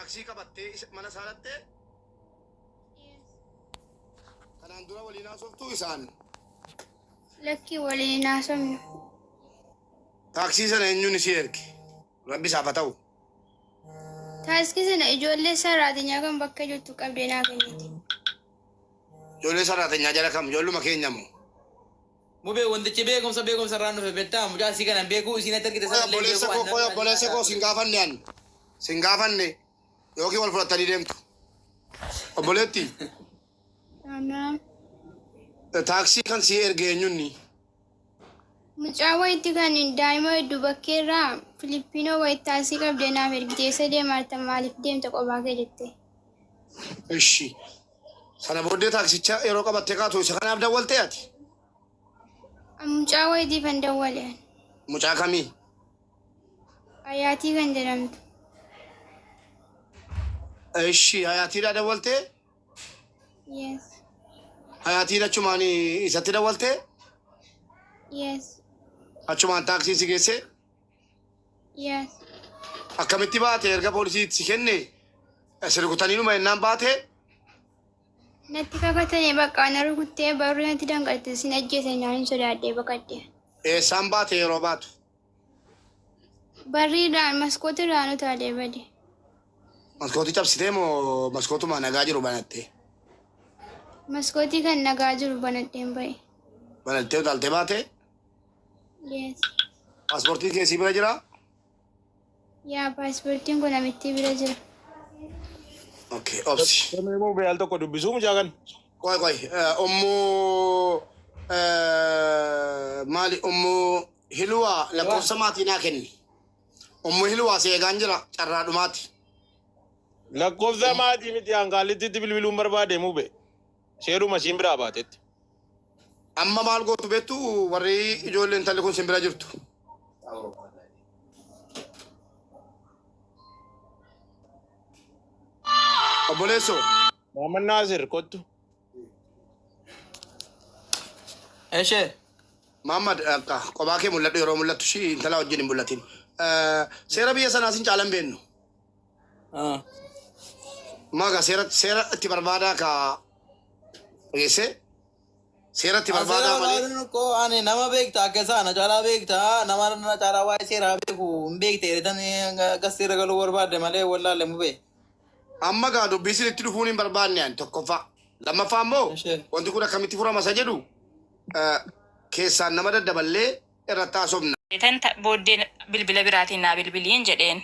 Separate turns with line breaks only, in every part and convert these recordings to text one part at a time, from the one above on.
Taaksii qabattee mana isaa dhattee
Yes.
kanaan dura waliin haasoftuu isaan.
Lakkii waliin hin haasofnu.
Taaksii sana eenyuun isii erge? Rabbi isaaf haa ta'u.
Taaksii sana ijoollee saraatinyaa kan bakka jirtu qabdee naa kennite.
Ijoollee saraatinyaa jala kam? Ijoolluma keenya moo?
Mubee wantichi beekumsa beekumsa irraan dhufe beektaa mucaa isii kana hin beeku isiin atti argite
Qoy
sana illee hin
obboleessa
beeku
koo
ani
qoy
namni
obboleessa koo sin gaafanne ani. Sin gaafanne yookiin wal fudhattanii deemtu. Obboleetti
Naam.
taaksii kan sii erge eenyunni?
Mucaa wayitti kan daa'ima hedduu bakkeerraa Filippinoo wayitti taaksii qabdee naaf ergite eessa deemaa jirta maaliif deemta qophaa kee jette.
Ishi. Sana booddee taaksicha yeroo qabattee kaatu isa kanaaf dawwaltee ati?
Mucaa wayitiif an dawwale.
Mucaa kamii?
Hayaatii kan jedhamtu.
Ishi hayaatiidhaa dawwaltee?
Yes.
Hayaatiin achumaan isatti dawwaltee?
Yes.
Achumaan taaksii si geessee?
Yes.
Akkamitti baate erga poolisiitti si kenne si rukutaniinuma ennaan baate?
Natti kakatanii bakka na rukuttee barruu natti danqalte sin ajjeese naan hin sodaadhee baqadhe.
Eessaan baate yeroo baatu?
Barriidhaan maskootirraan utaalee bade.
Maskootii cabsitee moo maskootuma nagaa jiru banattee?
Maskootii kan nagaa jiru banadheen ba'e.
Banattee utaaltee baate?
Yes.
Paaspoortiin kee sii bira jiraa?
Yaa paaspoortiin kun namittii bira jira.
Okay, obsi.
Namni immoo al tokko dubbisuu mucaa kan.
Qoy qoy, ummu maali ummu Hiluwaa lakkoofsa maatii naa kenni. Ummu Hiluwaa si eegaan jira carraa dhumaati.
Lakkoofsa maatii miti hanqaallittitti bilbiluun barbaade mube. Seeruma isiin biraa baatetti.
Amma maal gootu beektu warri ijoolleen intalli kun sin bira jirtu. Obboleessoo.
Muhammad Naasir kottu.
Eshee.
Muhammad akka kophaa kee mul'adhu yeroo mul'attu ishii intala wajjin hin mul'atin. Seera biyya sanaa sin caalan beennu. Maga seera seera itti barbaadaa ka dhageessee seera itti
Seera
barbaadaa malee.
barbaaduun koo ani nama beekta akka isaa na caalaa beekta nama na caalaa waa'ee seeraa beeku hin beekte jedhan akkas seera galuu barbaadde malee wallaalle mubee.
Amma gaa dubbii isinitti dhufuun hin barbaanne ani tokkoffaa. Lammaffaa immoo
Ishee.
wanti kun akkamitti furama isa jedhu keessaan nama daddaballee irratti haasofna.
Tan booddee bilbila biraatiin naa bilbiliin jedheen.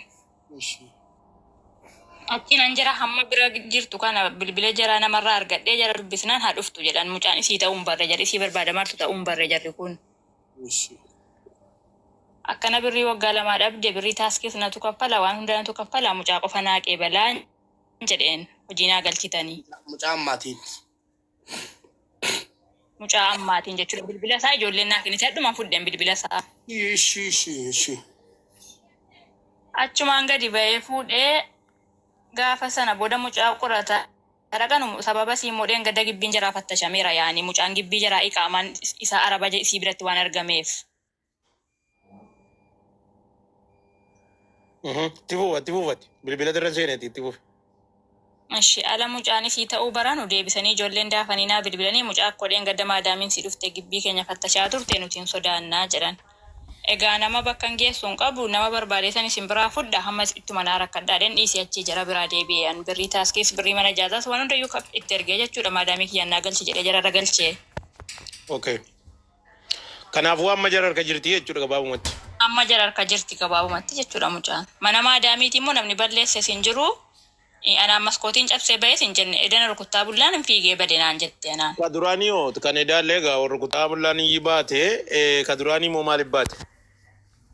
Achiin an jara hamma bira jirtu kana bilbila jaraa namarraa argadhee jara dubbisnaan haa dhuftu jedhan mucaan isii ta'uu hin barre jarri isii barbaadamartu ta'uu hin barre jarri kun. Akkana birrii waggaa lamaa dhabde birrii taaskiis natu kaffala waan hunda natu kaffala mucaa qofa naa qeebalaa jedheen hojii naa galchitanii.
Mucaa ammaatiin.
Mucaa ammaatiin jechuudha. Bilbila isaa ijoolleen naa kennite hadhumaan fudheen bilbila isaa.
Ishi ishi ishi.
Achumaan gadi ba'ee fuudhee gaafa sana booda mucaa qorata dhaqanu sababa sii modheen gadda gibbiin jaraa fattashameera yaani mucaan gibbii jaraa iqaamaan isaa araba isii biratti waan argameef.
Itti fufa itti fufati. Bilbila irra seeneeti itti fufi.
Ishi ala mucaan isii ta'uu baranu deebisanii ijoolleen daafanii naa bilbilanii mucaa akkodheen gadda maadaamiin si dhufte gibbii keenya fattashaa turte nuti hin sodaannaa jedhan. Egaa nama bakka hin geessu hin qabu nama barbaadee san isin biraa fudha hamma ittuma naa rakkadhaadhen dhiisee achii jara biraa deebi'e an birrii taaskiis birrii mana jaazaas waan hundayyuu itti ergee jechuudha maadaamii kiyyaan naa galchi jedhee jararra galchee.
Okay. Kanaafuu amma jara harka jirti jechuudha gabaabumatti.
Amma jara harka jirti gabaabumatti jechuudha mucaan. Mana maadaamiitii immoo namni balleesses hin jiru. Anaan maskootiin cabsee bahes hin jenne edana rukuttaa bullaan hin fiigee bade naan jette anaan.
Ka duraanii hoo kan edaallee egaa warri kutaa bullaan iyyii baate ka duraanii immoo maaliif baate?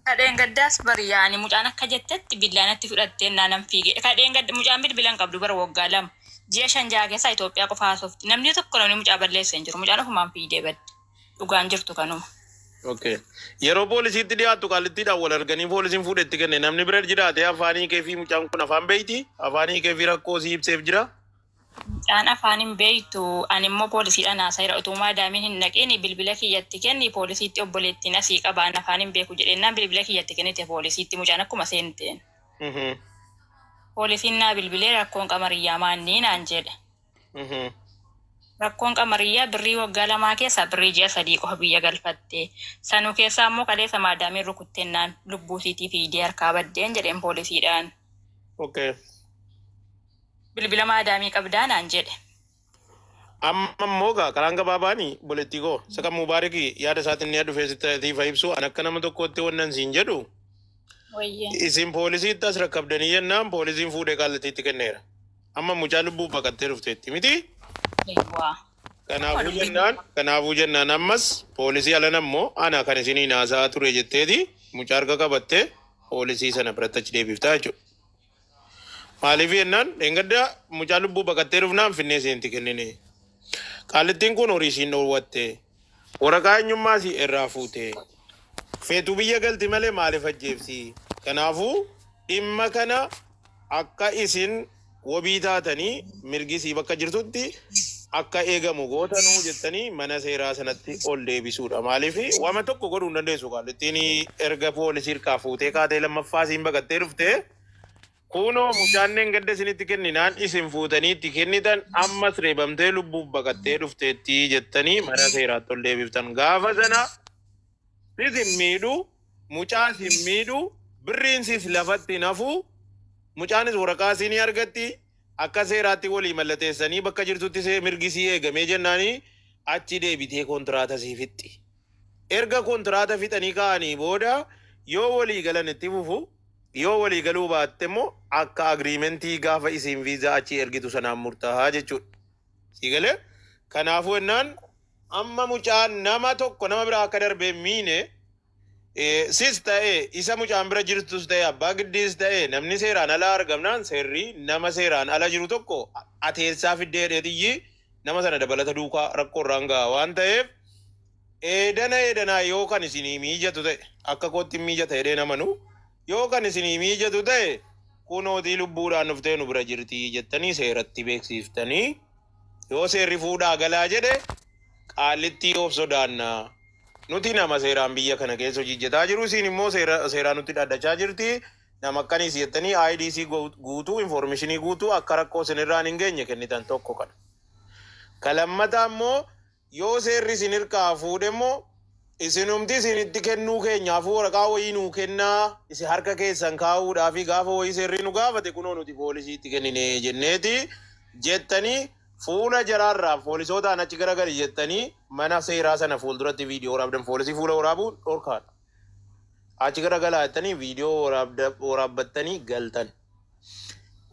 Ka dheengaddaas bari yaani mucaan akka jettetti billaa natti fudhattee naanan fiige. Ka dheengadda mucaan bilbila hin qabdu bara waggaa 2. Ji'a 5 6 keessaa Itoophiyaa qofa haasofti. Namni tokko namni mucaa balleesse hin jiru. Mucaan ofumaan fiigdee badde. Dhugaan jirtu kanuma.
Okay. Yeroo poolisiitti dhiyaattu qaallittiidhaan wal arganii poolisiin fuudhee itti kenne namni bira jiraate afaan hiikee fi mucaan kun afaan beeyti afaan hiikee fi rakkoo sii ibseef jira.
Mucaan afaan hin beektu ani immoo poolisiidhaan haasa'eera utuu maadaamiin hin dhaqiin bilbila kiyyatti kenni poolisiitti obboleettiin asii qaba an afaan hin beeku jedheennaan bilbila kiyyatti kennite poolisiitti mucaan akkuma seenteen. Poolisiin naa bilbilee rakkoon qamariyyaa maannii naan jedhe. Rakkoon qamariyyaa birrii waggaa lamaa keessaa birrii ji'a 3 qofa biyya galfatte. Sanuu keessaa immoo kaleessa maadaamiin rukuttennaan lubbuu siitii fiidee harkaa baddeen jedheen poolisiidhaan.
Okay.
Bilbila maadaamii qabdaa naan jedhe.
Amma immoo gaa karaan gabaabaani bolettii koo isa kan Mubaariki yaada isaatiin ni dhufee sitti ibsu an akka nama tokkootti wannan siin jedhu
Wayyee.
isin poolisiitti as rakkabdanii jennaan poolisiin fuudhee qaallittiitti kenneera. Amma mucaa lubbuu baqattee dhufteetti miti.
Eewwaa.
Kanaafuu jennaan ammas poolisii alan ammoo ana kan isiniin haasa'aa ture jetteeti mucaa harka qabattee poolisii sana biratti achi deebiftaa jechuudha. Maaliif jennaan dheengadda mucaa lubbuu baqattee dhufnaan finnee isinitti kennine. Qaallittiin kun horii isiin dhoowwatte. Waraqaa eenyummaa isii irraa fuute. Feetuu biyya galti malee maaliif ajjeefsi? Kanaafuu dhimma kana akka isin wabii taatanii mirgi isii bakka jirtutti akka eegamu gootanuu jettanii mana seeraa sanatti ol deebisuudha. Maaliif waama tokko godhuu hin dandeessu qaallittiin erga poolisii harkaa fuutee kaatee lammaffaa isiin baqattee dhuftee kunoo mucaan gadda isinitti kenninaan isin fuutanii itti kennitan ammas reebamtee lubbuuf baqattee dhufteetti jettanii mana seeraatti ol deebiftan. Gaafa sana sis hin miidhu, mucaas hin miidhu, birriin sis lafatti hin hafu, mucaanis waraqaa isinii argatti akka seeraatti walii mallateessanii bakka jirtutti see mirgi sii eegamee jennaanii achi deebitee kontiraata sii fixxi. Erga kontiraata fixanii ka'anii booda yoo walii galan itti fufu, yoo walii galuu baatte immoo akka agreementii gaafa isiin viizaa achi ergitu sanaan murtaa'aa jechuudha. Sii galee? Kanaafuu jennaan amma mucaan nama tokko nama biraa akka darbee miine sis ta'e isa mucaan bira jirtus ta'e abbaa giddiis ta'e namni seeraan ala argamnaan seerri nama seeraan ala jiru tokko ateessaa fiddee dheetiyyi nama sana dabalata duukaa rakkoo irraan ga'a waan ta'eef eedana eedanaa yoo kan isinii miijatu ta'e akka kootti miijata jedhee namanu yoo kan isinii miijatu ta'e kunootii lubbuudhaan dhuftee nu bira jirti jettanii seeratti beeksiftanii yoo seerri fuudhaa galaa jedhe qaallittii of sodaannaa. Nuti nama seeraan biyya kana keessa hojjetaa jiru isin immoo seeraan nutti dhaddachaa jirti. Nama akkaniis jettanii IDC guutuu informationii guutuu akka rakkoo isinirraan hin geenye kennitan tokko kana. Ka lammataa immoo yoo seerri isin hirkaa fuudhe immoo isinumti isinitti kennuu keenyaafuu waraqaa wayii nuu kennaa isin harka keessan kaa'uudhaa fi gaafa wayii seerri nu gaafate kunoo nuti poolisiitti kennine jenneeti jettanii fuula jaraarraa poolisootaan achi garagali jettanii mana seeraa sana fuulduratti viidiyoo waraabdan poolisii fuula waraabuun dhorkaadha. Achi garagalaa jettanii viidiyoo waraabbattanii galtan.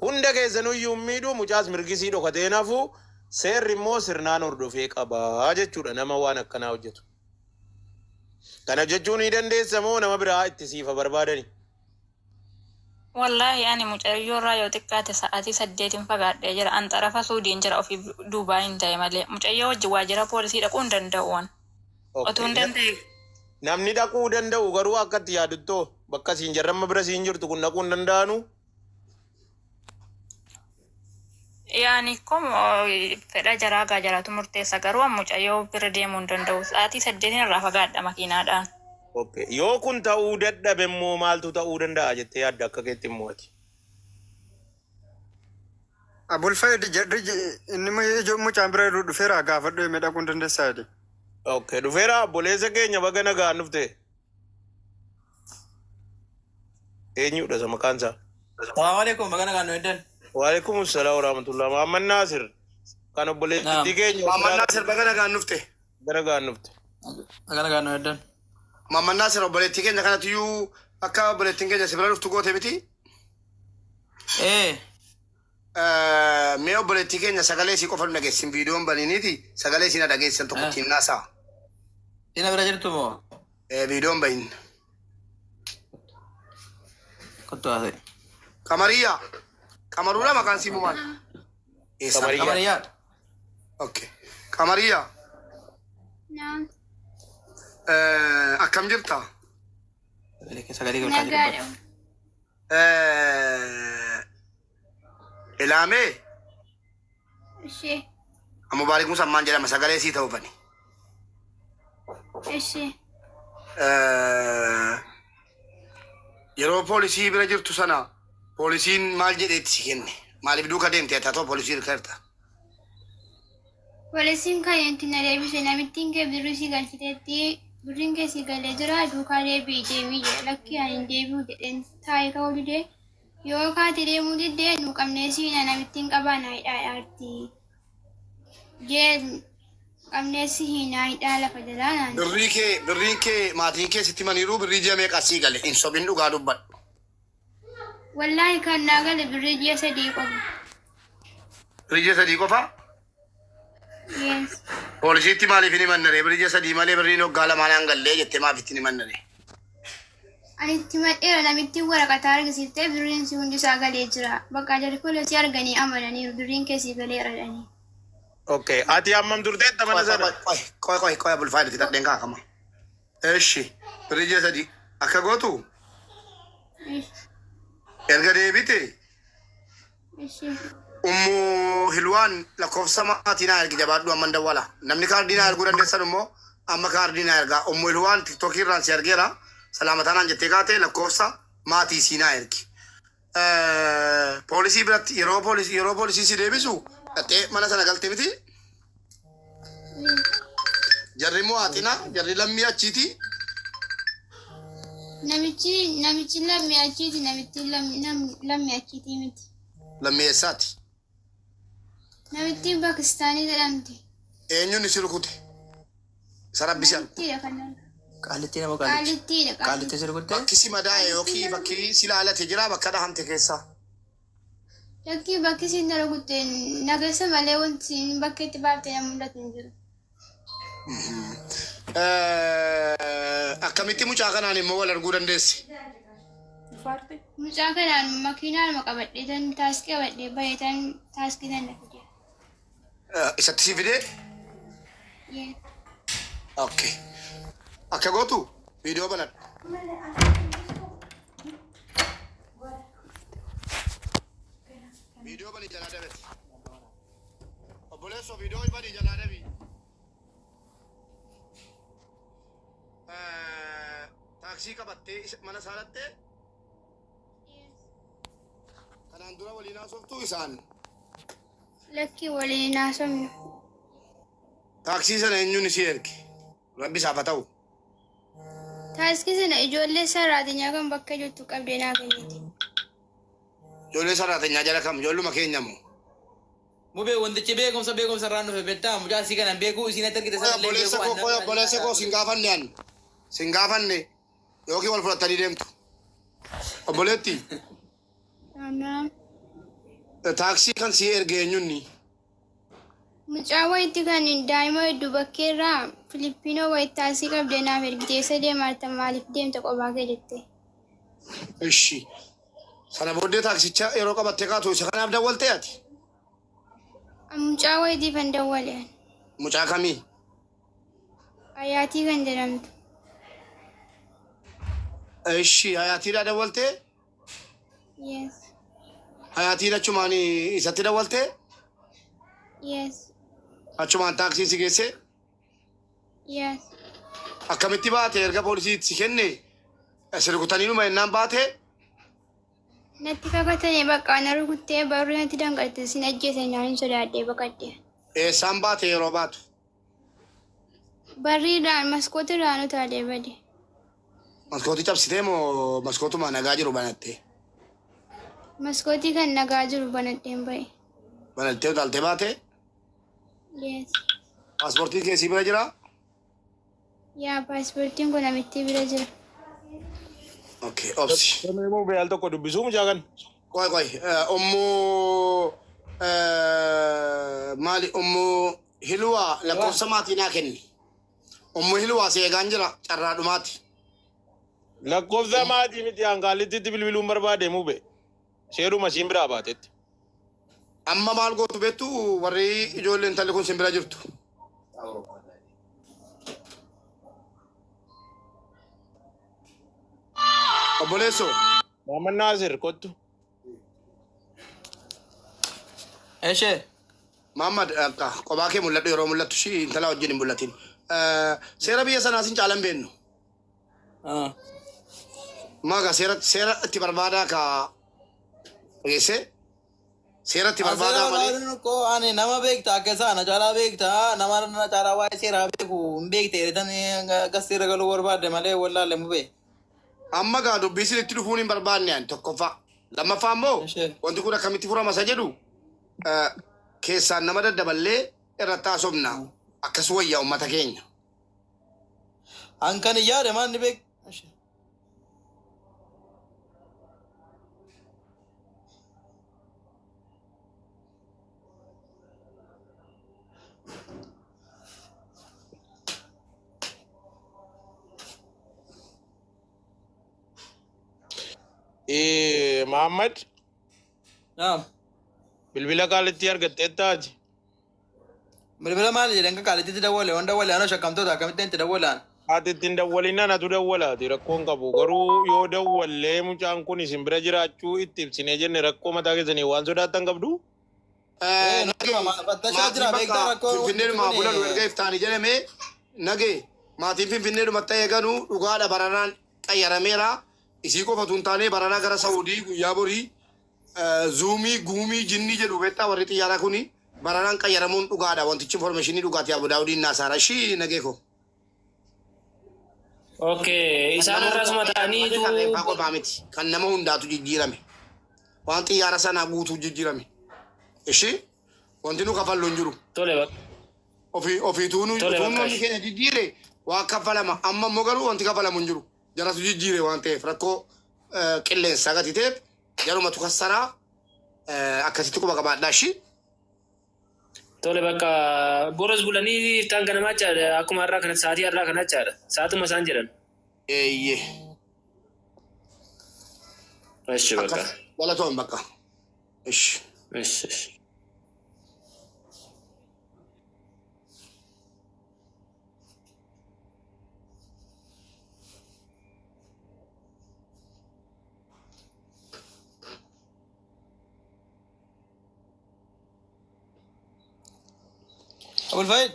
Hunda keessanuyyuu hin miidhuu mucaas mirgisii dhokatee nafu seerri immoo sirnaan hordofee qabaa jechuudha nama waan akkanaa hojjetu. Kana jechuun ni dandeessa moo nama biraa itti siifa barbaadani?
Wallaahi ani mucayyoo irraa yoo xiqqaate sa'aatii 8n fagaadhee jira. An xarafa Suudiin jira ofii duubaa hin ta'e malee. Mucayyoo wajjin waajjira poolisii dhaquu hin danda'u an. Otuu hin danda'e.
Namni dhaquu danda'u garuu akka itti yaaduttoo bakka siin jarramma bira siin jirtu kun dhaquu hin danda'anu.
Yaani kom fedha jaraa gaa jaraatu murteessa garuu an mucayyoo bira deemuu hin danda'u. Sa'aatii 8n irraa fagaadha makiinaadhaan.
Okay. Yoo kun ta'uu dadhabe immoo maaltu ta'uu danda'a jettee yaadda akka keetti immoo ati?
Abulfaayid jedhi inni ijoo mucaan bira jiru dhufeera gaafadhu himee dhaquu hin dandeessaa jedhe.
Okay. Dhufeera obboleessa keenya baga nagaan dhufte. Eenyudha isa maqaan isaa?
Salaamu alaikum baga nagaan nu heddan.
Waalaikum salaam warahmatullah. Muhammad Naasir kan obboleettii keenya
Muhammad Naasir baga nagaan dhufte.
Baga nagaan dhufte.
Baga nagaan nu heddan.
Muhammad Naasir obboleettii keenya kanatiyyuu akka obboleettiin keenya si bira dhuftu goote miti.
Ee.
Mee obboleettii keenya sagalee isii qofa nu dhageessin viidiyoon baniiniiti sagalee isii na dhageessan tokkottiin naasaa.
Dina bira jirtu moo?
Viidiyoon bahin.
Kottu haasa'e.
Qamariyyaa. Qamaruudha maqaan sii maal? Eessa?
Qamariyyaa.
Qamariyyaa.
Okay. Qamariyyaa.
Naam.
Akkam jirta?
Sagalee galkaa jiru.
Nagaadha.
Ilaamee
Ishee.
Mubaarik Musammaan jedhama sagalee sii ta'uu bani.
Ishee.
Yeroo poolisii bira jirtu sana Poolisiin maal jedheetti si kenne? Maaliif duuka deemte ati haa ta'u poolisii hirka jirta?
Poolisiin kan itti na deebise namittiin kee birrii si galchiteetti birriin kee si galee jira duukaa deebi'i deemii jedhe lakkii ani hin deebi'u jedheen taa'ee ka'uu didee yoo kaate deemuu diddee nu qabnee siina namittiin qabaa naa hidhaa dhaarti jee qabnee si hiinaa hidhaa lafa jalaa naan jedhe.
Birrii kee birriin kee maatiin kee sitti himaniiru birrii ji'a meeqa sii gale hin sobin dhugaa dubbadhu.
Wallaahi kan naa gale birrii ji'a 3 qofa.
Birrii ji'a 3 qofa?
Yes.
Poolisiitti maaliif hin himannare? Birrii ji'a 3 malee birriin waggaa lamaan aan gallee jettee maaf itti hin himannare?
Ani itti himadheera namittiin waraqataa argisiiftee birriin si hundi isaa galee jira. Bakka jarri poolisii arganii amananiiru birriin kee sii galeera jedhanii.
Okay. Ati hammam turteetta mana sana?
Qoy qoy qoy qoy abulfaayil fixadheen kaakama. Eshi birrii ji'a 3 akka gootu erga deebite Ummu Hilwaan lakkoofsa maatii naa ergi jabaadhu amman dawwala. Namni kaardii naa erguu dandeessan immoo amma kaardii naa ergaa. Ummu Hilwaan tiktookii irraan si argeera. Salaamataa naan jettee kaate lakkoofsa maatii sii naa ergi. Poolisii biratti yeroo poolisii yeroo poolisii si deebisu dhattee mana sana galte miti. Jarri immoo haxina jarri lammii achiiti.
Namichi namichi lammii achiiti namittiin lammii achiitii miti.
Lammii eessaati?
Namittiin Pakistaanii jedhamti.
Eenyuun si rukute? Isa rabbi si argu.
Namittiidha kan nama.
Qaallittii nama qaallicha.
Qaallittiidha
Qaallittii
qaallitti.
si rukutte?
Bakki si madaa'e yookiin bakki si laalate jira bakka dhahamte keessaa.
Lakkii bakki isiin na rukutte nagasa malee wanti isiin bakkeetti baafte na mul'atu hin jiru.
Akkamitti mucaa kanaan immoo wal arguu dandeesse?
Mucaa kanaan makiinaanuma qabadhee tan taaskii qabadhee bahee tan taaskii tan na fide.
Isatti si fidee?
Yee.
Okay. Akka gootu viidiyoo banadhu. Viidiyoo bani jalaa dabeti. Obboleessoo viidiyoo bani jalaa dabi. Taaksii qabattee mana isaa dhattee kanaan dura waliin haasoftuu isaan.
Lakkii waliin hin haasofnu.
Taaksii sana eenyuun isii erge? Rabbi isaaf haa ta'u.
Taaskii sana ijoollee saraatinyaa kan bakka jirtu qabdee naa kennite.
Ijoollee saraatinyaa jala kam? Ijoolluma keenya moo?
Mubee wantichi beekumsa beekumsa irraan dhufe beektaa mucaa isii kana hin beeku isiin atti argite
Qoy
sana illee hin
obboleessa
beeku
koo qoy obboleessa koo sin gaafanne ani. Sin gaafanne yookiin wal fudhattanii deemtu. Obboleetti
Naam.
taaksii kan sii erge eenyunni?
Mucaa wayitti kan daa'ima hedduu bakkeerraa Filippinoo wayitti asii qabdee naaf ergite eessa deemaarta maaliif deemta qophaa kee jette.
Ishi. Sana booddee taaksicha yeroo qabattee kaatu isa kanaaf dawwaltee ati?
Mucaa wayitiifan dawwale ani.
Mucaa kamii?
Hayaatii kan jedhamtu.
Ishi hayaatiidhaa dawwaltee?
Yes.
Hayaatiin achumaan isatti dawwaltee?
Yes.
Achumaan taaksiin si geessee?
Yes.
Akkamitti baate erga poolisii si kenne si rukutaniinuma jennaan baate?
Natti kakatanii bakka na rukuttee barruu natti danqatte sin ajjeesa jennaan hin sodaadhee baqadhe.
Eessaan baate yeroo baatu?
Barriidhaan maskootirraan utaalee bade.
Maskootii cabsitee moo maskootuma nagaa jiru banattee?
Maskootii kan nagaa jiru banadheen ba'e.
Banattee utaaltee baate?
Yes.
Paaspoortiin kee sii bira jiraa?
Yaa paaspoortiin kun namittii bira jira.
Okay, obsi.
Namni immoo al tokko dubbisuu mucaa kan.
Qoy qoy, ummu maali ummu Hilwaa lakkoofsa maatii naa kenni. Ummu Hilwaa si eegaan jira carraa dhumaati.
Lakkoofsa maatii miti hanqaallittitti bilbiluun barbaade mube. Seeruma siin biraa baatetti.
Amma maal gootu beektu warri ijoolleen intalli kun sin bira jirtu. Obboleessoo.
Muhammad Naasir kottu.
Eshee.
Muhammad akka kophaa kee mul'adhu yeroo mul'attu ishii intala wajjin hin mul'atin. Seera biyya sanaa sin caalan beennu. Maaga seera seera itti barbaadaa ka Dhageessee seeratti
Seera
barbaadaa malee.
barbaaduun koo ani nama beekta akka isaa na caalaa beekta nama na caalaa waa'ee seeraa beeku hin beekte jedhan gasteerra galuu barbaadde malee wallaalle mubee.
Amma gaa dubbii isinitti dhufuun hin barbaanne ani tokkoffaa. Lammaffaa immoo
Ishee.
wanti kun akkamitti furama isa jedhu keessaan nama daddaballee irratti haasofna. Akkas wayyaa uummata keenya.
An kan yaade maal ni beek. Ishee.
Mahammad
Naam.
bilbila qaalitti argatteettaati.
Bilbila maali jedhan kan qaalittitti dawwale waan dawwale anoo shakkamtoota akkamittiin itti dawwalaan.
Ati ittiin dawwalinaan atu dawwalaati rakkoon qabu garuu yoo dawwallee mucaan kun isin bira jiraachuu itti ibsinee jenne rakkoo mataa keessanii waan sodaattan qabdu.
Eh, fattashaa jira, beektaa rakkoo
Finfinneedhumaa
wanti
bulan
kun,
erga iftaanii jedhame nagee maatiin Finfinneedhumatti eeganuu dhugaadha baranaan qayyarameera. Isii qofa osoo hin taane baranaa gara Saawudii guyyaa borii zuumii guumii jinnii jedhu beektaa warri xiyyaaraa kuni baranaan qayyaramuun dhugaadha wantichi informationii dhugaatii Abu Daawudiin naasaara ishii nagee ko.
Okay, isaan irrasuma ta'aniitu
Kan reeffaa qofaa miti kan nama hundaatu jijjiirame waan xiyyaara sanaa guutuu jijjiirame ishii wanti nu kafallu hin jiru.
tole bakka.
Ofii ofiituu nu
Tole,
utuu
bakka
namni keenya jijjiire waa kaffalama amma immoo garuu wanti kaffalamu hin jiru jaratu jijjiire waan ta'eef rakkoo qilleensaa gati ta'eef jarumatu kassaraa akkasitti quba qabaadhaa ishii.
Tole bakka boros bulanii iftaan ganamaa jechaadha. Akkuma har'aa kana sa'aatii har'aa kana jechaadha. Sa'aatuma isaan jedhan.
Eeyyee.
Eshi bakka.
Akkas galatoon bakka. Ishi.
Eshi eshi.
Abulfaayid.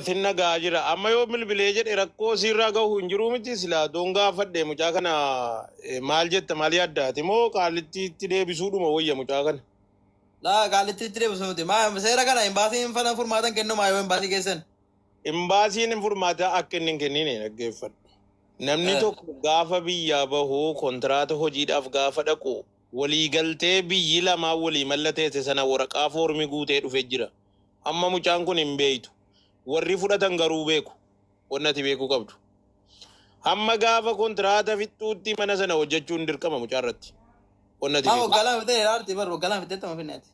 Sinna gahaa jira. Amma yoo bilbilee jedhe rakkoo siirraa gahu hin jiru miti silaa doon gaafadhe mucaa kana maal jetta maal yaaddaati moo qaalittiitti deebisuudhuma wayya mucaa kana.
Laa qaalittiitti deebisu miti. Maa seera kana imbaasiin falan furmaatan kennu maa yoo imbaasii keessan.
Imbaasiin furmaata akka inni hin kennine dhaggeeffadhu. Namni tokko gaafa biyyaa bahu kontiraata hojiidhaaf gaafa dhaqu waliigaltee biyyi lamaa walii mallateesse sana waraqaa foormii guutee dhufee jira. Amma mucaan kun hin beeytu. Warri fudhatan garuu beeku. Wanni ati beekuu qabdu. Hamma gaafa kontiraata fixxuutti mana sana hojjechuun dirqama mucaa irratti. Wanni ati
Maa
beeku.
waggaa lama fixee hiraarti bar waggaa lama fixee tama finneeti.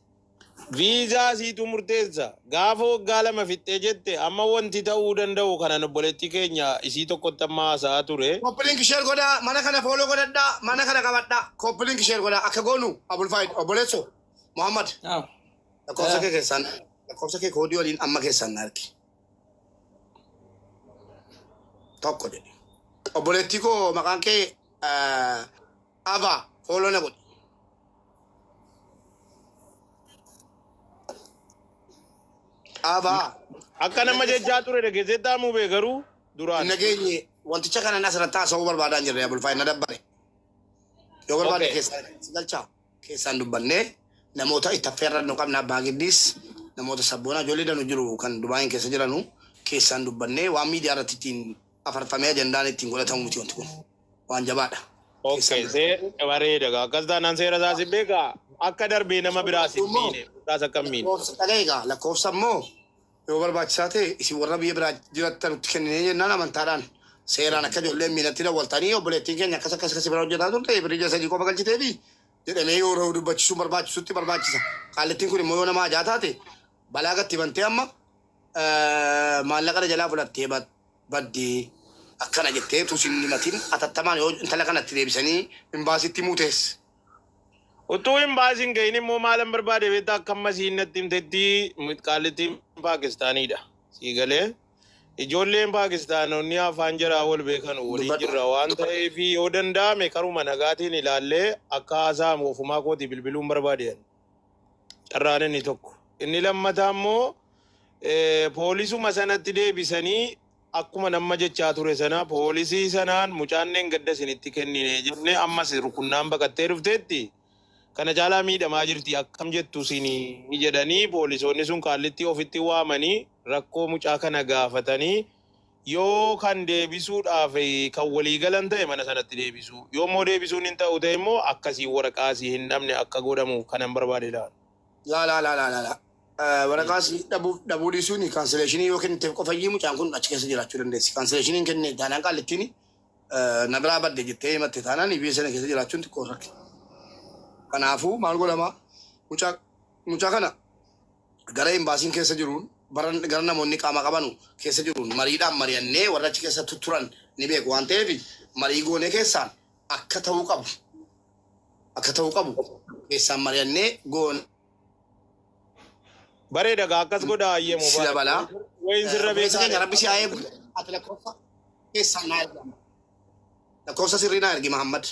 Viizaa siitu murteessa. Gaafa waggaa lama fixxee jette amma wanti ta'uu danda'u kanan obboleettii keenya isii tokkotti amma haasa'aa ture.
Copy link share godhaa mana kana follow godhadhaa mana kana qabadhaa copy link share godhaa akka goonu Abulfaayid obboleesso Muhammad
Naam.
lakkoofsa kee keessaan lakkoofsa kee koodii waliin amma keessaan na argi. Tokko jedhe. Obboleettii koo maqaan kee Ava follow na godhi. Ava.
Akka nama jechaa ture dhageessee taa'amuu bee garuu duraan.
Nageenye wanticha kana asirratti haasa'uu barbaadaa hin jirre Abulfaayid na dabbare. Yoo barbaade keessaan si galchaa keessaan dubbannee namoota itti affeerrannu qabna abbaa giddiis namoota sabboonaa ijoollee danu jiru kan Dubaayin keessa jiranu keessaan dubbannee waan miidiyaa irratti ittiin afarfamee ajandaan ittiin godhatamu miti wanti kun waan jabaadha.
Okay, see bareeda gaa akkas taanaan seera isaa si beekaa akka darbee nama biraa si miine biraas akka hin miine.
Lakkoofsa dhagaye egaa lakkoofsa immoo yoo barbaachisaa ta'e isin warra biyya biraa jiraattan nutti kenninee jennaan amantaadhaan seeraan akka ijoolleen miinatti dawwaltanii obboleettiin keenya akkas akkas akkas bira hojjetaa turte birrii sadii qofa galchiteefi jedhamee yoo yeroo dubbachisuun barbaachisutti barbaachisa. Qaallittiin kun immoo yoo nama ajaa taate balaa gatti bantee amma maallaqa jalaa fudhattee baddee akkana jettee utuu sin himatin atattamaan yoo intala kanatti deebisanii imbaasitti muutees.
Utuu hin baasiin gahin immoo maalan barbaade beektaa akka amma siin natti himtetti qaallittiin Paakistaaniidha. Sii galee ijoolleen Paakistaanonni afaan jaraa wal beekan waliin jirra waan ta'eef yoo danda'ame karuma nagaatiin ilaallee akka haasa'amu ofumaa kooti bilbiluun barbaade. Carraan inni tokko. Inni lammataa immoo poolisuma sanatti deebisanii akkuma nama jechaa ture sana poolisii sanaan mucaan gadda isinitti kennine jennee ammas rukunnaan baqattee dhufteetti. Kana caalaa miidhamaa jirti akkam jettu isinii jedhanii poolisoonni sun kaallitti ofitti waamanii rakkoo mucaa kana gaafatanii yoo kan deebisuudhaaf kan walii galan ta'e mana sanatti deebisuu, yoo immoo deebisuun hin ta'u ta'e immoo akkasii waraqaa asii hin dhabne akka godhamu kanan barbaade laala.
Laa laa laa laa laa laa. Waraqaa asii dhabuuf dhabuu dhiisuun cancellation yoo kenniteef qofayyii mucaan kun achi keessa jiraachuu dandeessi. Cancellation hin kenne taanaan qaallittiin na biraa badde jettee himatte taanaan biyya sana keessa jiraachuun xiqqoo rakkina. Kanaafuu maal godhama, mucaa kana gara imbaasiin keessa jiruun, gara namoonni qaama qabanu keessa jiruun mariidhaan mari'annee, warra achi keessa turan ni beeku waan ta'eef, marii goonee keessaan akka ta'uu qabu keessaan mari'annee goone.
Bareeda gaa, akkas godhaa ayyee.
Sila balaa.
Wayin sirra
Obboleessa
beekaa.
keenya, Rabbi si haa eegu. Ati lakkoofsa keessaan naa ergi. Lakkoofsa sirrii naa ergi, Mahammad.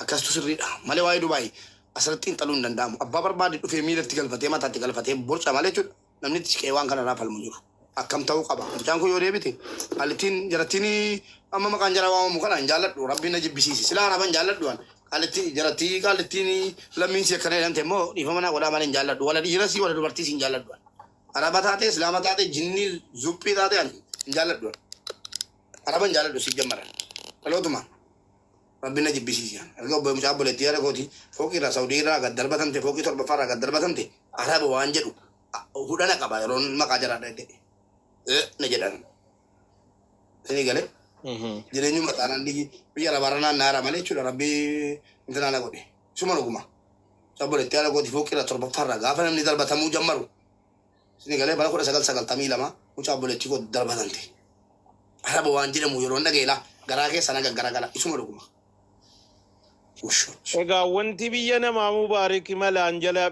Akkastu sirriidha. Malee waa'ee Dubaay asirratti xiinxaluu hin danda'amu. Abbaa barbaade dhufee miilatti galfatee mataatti galfatee borca malee jechuudha. Namni itti siqee waan kanarraa falmu jiru. Akkam ta'uu qaba? Mucaan kun yoo deebite qaalittiin jarattiin amma maqaan jara waamamu kana hin jaalladhu. Rabbiin na jibbisiise. Silaa araba hin jaalladhu an. Qaalittiin jarattii qaalittiin lammiin si akkana jedhamte immoo dhiifama naa godhaa malee hin jaalladhu. Wala dhiirasii wala dubartiis hin jaalladhu an. Araba taate, Islaama taate, jinnii zuphii taate ani hin jaalladhu an. Araba hin jaalladhu si jammaran. Dhalootumaan. Rabbiin na jibbisiise. Erga obbo mucaa obboleettii yaada kooti fooqii irraa Saudii irraa gad darbatamte, fooqii torbaffaa irraa gad darbatamte, araba waan jedhu hudhana qaba yeroon maqaa jaraa dhaga'e. Na jedhan. Isinii galee jireenyuma taanaan biyya arabaarra naanna'aara malee jechuudha, Rabbii intinaa na godhe. Isuma dhuguma. Mucaa obboleettii yaada kooti fooqii irraa torbaffaa irraa gaafa namni darbatamuu jammaru. Isinii galee, bara 1992 mucaa obboleettii koo darbatamte. Araba waan jedhamu yeroon dhaga'e garaa keessa na gaggaragala, isuma dhuguma. Ushoch.
Egaa wanti biyya namaa, Mubaarik, malaan jala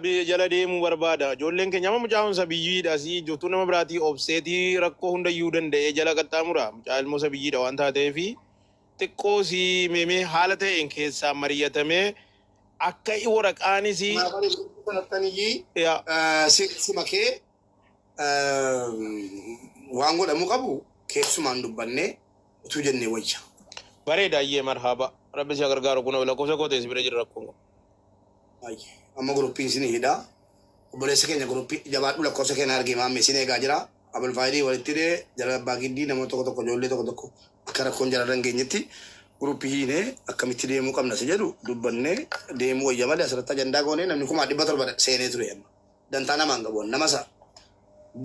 deemuu barbaada. Ijoolleen keenya amma mucaan isa biyyiidha. Si jirtuu nama biraatii obseetii rakkoo hundayyuu danda'ee jala qaxxaamura. Mucaa ilmoo isa biyyiidha waan taateefi xiqqoo si meemee haala ta'een keessaa mari'atamee akka waraqaanis
Sanattaniyyii
yaa
si makee waan godhamuu qabu keessumaan dubbannee utuu jennee wayya.
Bareeda, ayyee, marhaba. Rabbi si gargaaru. Kun lakkoofsa koo ta'e si bira jira, rakkoon qabu.
Amma groupiin isin hidhaa. Obboleessa keenya, groupii jabaadhu, lakkoofsa keenya argee maammee isin eegaa jira. Abulfaayidii walitti hidhee jara abbaa giddii namoota tokko tokko, ijoollee tokko tokko akka rakkoon jara irra hin geenyetti groupii hiinee akkamitti deemuu qabna si jedhu dubbannee deemuu wayya malee asirratti ajandaa goonee namni 700,000 seenee ture amma. Dantaa namaan qabu, nama isa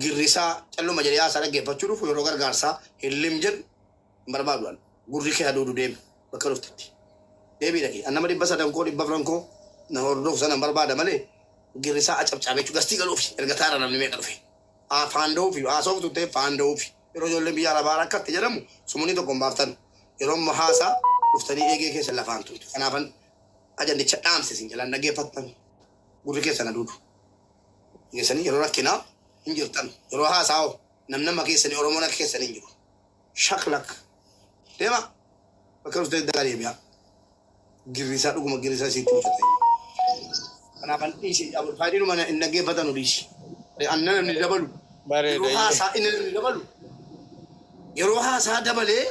girrisaa calluma jedhee haasaa dhaggeeffachuu dhufu yeroo gargaarsaa hillim jedhu hin barbaadu an. Gurri kee haduudu, deemi bakka dhuftetti. Deebii dhaqi. An nama 300 koo, 400 koo na hordofu sana hin barbaada malee girrisaa acabcaabee jechuun gastii galuufi erga taara namni meeqa dhufe. Faanda'uufi haasoftu ta'e faanda'uufi yeroo ijoolleen biyya arabaa rakkatte jedhamu sumunii tokko hin baaftan, yeroo immoo haasaa dhuftanii eegee keessa lafaan turtu. Kanaafan ajandicha dhaamse, isin jalaan dhaggeeffattan gurri keessan haduudu. Geessanii yeroo rakkinaa hin jirtan, yeroo haasaa hoo namni nama keessanii Oromoon akka keessanii hin jiru. Shaklak deema bakka dhuftee dagaa deebi'a. Girrisaa dhuguma girrisaa isiitti hojjete. Kanaaf an dhiisi, faayidiinuma hin dhaggeeffatanu, dhiisi. Anna namni dabalu.
Bareeda.
Yeroo haasaa inni namni dabalu. Yeroo haasaa dabalee,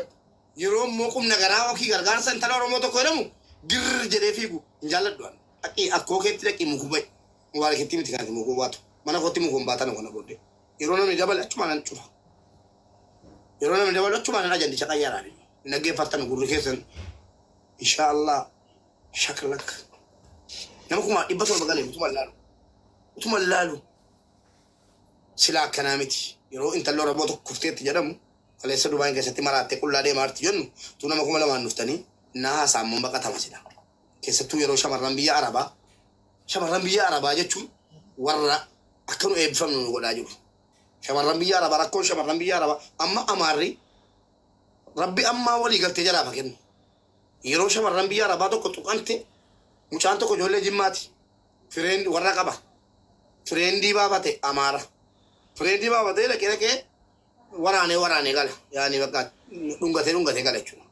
yeroo immoo qubna garaa yookiin gargaarsa intala Oromoo tokko jedhamu girr jedhee fiigu hin jaalladhu an. Dhaqii akkoo keetti, dhaqii mukuu ba'i. Mubaaraketti miti kanatti mukuu baatu. Mana kootti mukuu hin baatan kana booddee. Yeroo namni dabale achumaan nan cufa. Yeroo namni dabalu achumaan nan ajandicha qayyaraan. Hin dhaggeeffattan gurri keessan. Inshaallah shaklak. Nama 700,000 galee utuma laalu. Utuma laalu. Sila akkanaa miti. Yeroo intalli Oromoo tokko kufteetti jedhamu, kaleessa Dubaayin keessatti maraattee qullaa deemaa jirti jennu, tu nama 2,000 dhuftanii naa haasaan baqatama sila. Keessattuu yeroo shamarran biyya Arabaa, shamarran biyya Arabaa jechuun warra akka nu eebbifamnu nu godhaa jiru. Shamarran biyya Arabaa, rakkoon shamarran biyya Arabaa amma Amaarri Rabbi ammaa walii galtee jalaa kennu. Yeroo shamarran biyya Arabaa tokko tuqamte, mucaan tokko ijoollee Jimmaati. Friend warra qaba. Friendii baafate Amaara. Friendii baafatee dhaqee dhaqee waraanee waraanee gala. Yaani bakka dhungatee dhungatee gala jechuudha.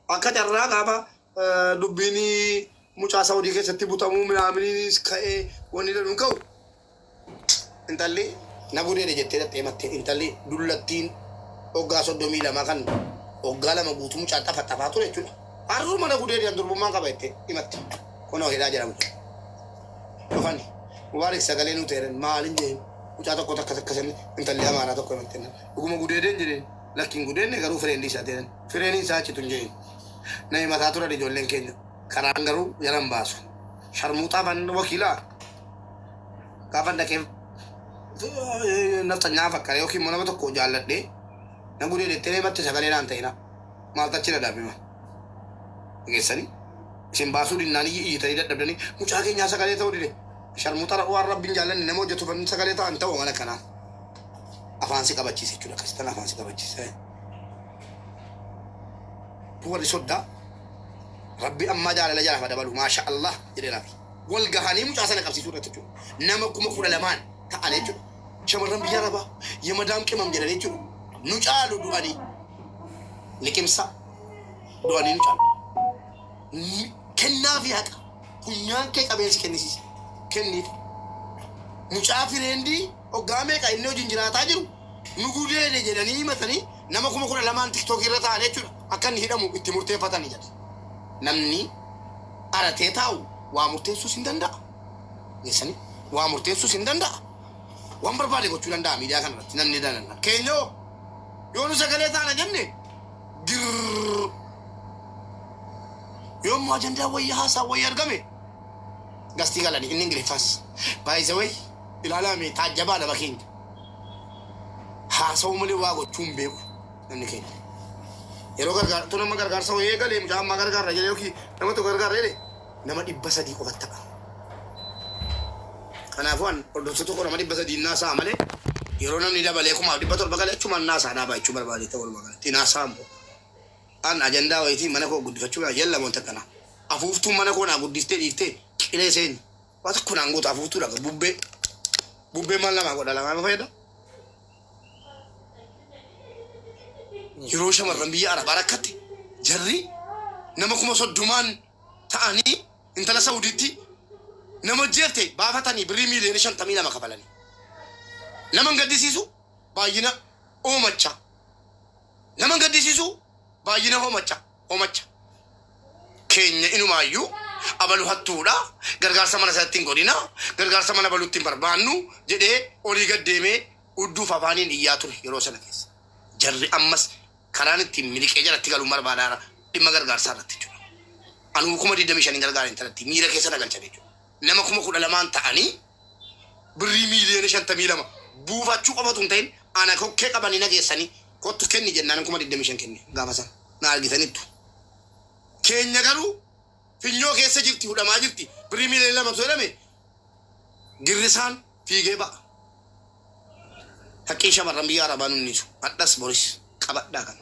Akka carraa gaafa dubbiin mucaa Saudii keessatti butamuu minaaminiinis ka'ee wanni jedhu hin ka'u. Intalli na gudeede jettee dhattee himatte, intalli dullattiin waggaa 32 kan waggaa 2 guutuu mucaan xafaxafaa ture jechuudha. Har'uma na gudeediyaan durbummaan qaba jettee himatti. Kunoo hidhaa jedhamu. Dhufani. Mubaarik sagalee nu ta'e maalin jeen mucaa tokko takka takka sanii intalli amaaraa tokko himatte. Dhuguma gudeedeen jedheen lakkiin gudeenne garuu fireendi isaa ta'een fireenii isaa achitu hin jeen. Na himataa turan ijoolleen keenya. Karaan garuu jaran baasu. Sharmuuxaa fan wakiilaa. Gaafa dhaqee nafxanyaa fakkaate yookiin immoo nama tokko jaalladhee na gudeedettee himatte sagalee naan ta'ina. Maaltu achi na dhaabima? Dhageessanii? Isin baasuu dinnaan iyyitanii dadhabdanii mucaa keenyaa sagalee ta'uu dide. Sharmuuxa waan rabbiin jaallanne nama hojjetu fanni sagalee ta'an ta'u mana kanaa. Afaan si qabachiise jechuudha. Akkasitti afaan si qabachiise. Warri soddaa rabbi ammaa jaalala jalaaf dabalu maasha Allah jedhee raafi. Wal gahanii mucaa sana qabsiisuu irratti jechuudha. Nama 12,000 ta'an jechuudha. Shamarran biyya arabaa yamadaam qimam jedhan jechuudha. Nu caalu du'anii liqimsa du'anii nu caalu. Kennaa fi haqa funyaan kee qabeensi kennisiisa. Kenniif. Mucaa fireendii hoggaa meeqa inni hojiin jiraataa jiru nu gudeede jedhanii himatanii nama 12,000 tiktookii irra taa'an jechuudha. Akka inni hidhamu itti murteeffatanii jedha. Namni aratee taa'u waa murteessuus hin danda'a. Geessanii waa murteessuus hin danda'a. Waan barbaade gochuu danda'a miidiyaa kana irratti namni danda'a. Keenyoo yoo nu sagalee taana jenne girrrr. Yoo immoo ajandaa wayii haasaa wayii argame gastii galanii inni Ingiliffaas. By the way ilaalaa mee taajjabaa nama keenya. Haasa'uu malee waa gochuu hin beeku namni keenya. Yeroo gargaartuu nama gargaarsa wayii eegalee mucaa ammaa gargaarra jedhee yookiin nama tokko gargaarra jedhee nama 300 qofa ta'a. Kanaafuu an hordoftoota koo nama 300 naasaa malee yeroo namni dabalee 7,000 galee achumaan naasaa dhaabaa jechuu barbaade ta'uu walumaa galatti naasaa immoo. An ajandaa wayitii mana koo guddifachuu yalla wanta kana. Afuuftuun mana koo naa guddistee dhiiftee qilee seeni. Waa tokko naan goota afuuftuudha bubbee. Bubbee maal namaa godha lamaa fayyada. Yeroo shamarran biyya arabaa rakkatte jarri nama 30,000 ta'anii intala Saudiitti nama jeefte baafatanii birrii miiliyoona 52 kafalanii. Nama hin gaddisiisu baay'ina oomacha. Nama hin gaddisiisu baay'ina hoomacha. Hoomacha. Keenya inumaayyuu abalu hattuudha. Gargaarsa mana isaatti hin godhina. Gargaarsa mana baluutti hin barbaannu jedhee olii gad deemee udduuf afaaniin iyyaa ture yeroo sana keessa. Jarri ammas karaan ittiin miliqee jalatti galuun barbaadaara dhimma gargaarsaa irratti jechuudha. Anuu 25,000 gargaara intalatti miira keessa na galchan jechuudha. Nama 12,000 ta'anii birrii miiliyoona 52 buufachuu qofatu hin ta'in ana kokkee qabanii nageessanii kottu kenni jennaan 25,000 kenne gaafa sana na argitanittu. Keenya garuu finyoo keessa jirti hudhamaa jirti birrii miiliyoona 2 jedhame girrisaan fiigee ba'a. Haqqiin shamarran biyya arabaa nunnisu hadhas boris qabadhaa kana.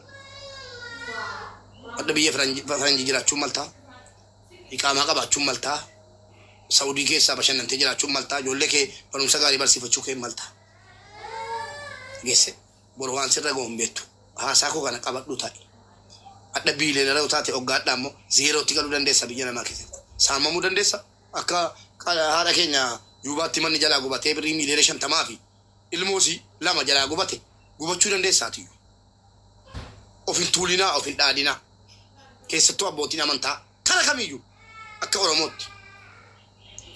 Hadha biyya faranjii jiraachuun maltaa iqaamaa qabaachuun maltaa Saudii keessaa bashannantee jiraachuun maltaa ijoollee kee barumsa gaarii barsiifachuu kee maltaa. Geesse boru waan sirra ga'u hin beektu. Haasaa koo kana qabadhu taa'e. Hadha biiliyoonara yoo taate hoggaadhaa immoo zeerootti galuu dandeessa biyya namaa keessatti. Saamamuu dandeessa akka haadha keenya Yuubaatti manni jalaa gubatee birrii miiliyoona 50 fi ilmoosii 2 jalaa gubate gubachuu dandeessaatiyyuu. Of hin tuulinaa of hin dhaadinaa. Keessattuu abbootiin amantaa kara kamiyyuu akka Oromootti.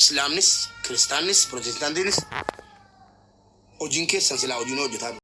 Islaamnis, Kiristaannis, Pirootestaantiinis hojiin keessan silaa hojiin hojjetaa.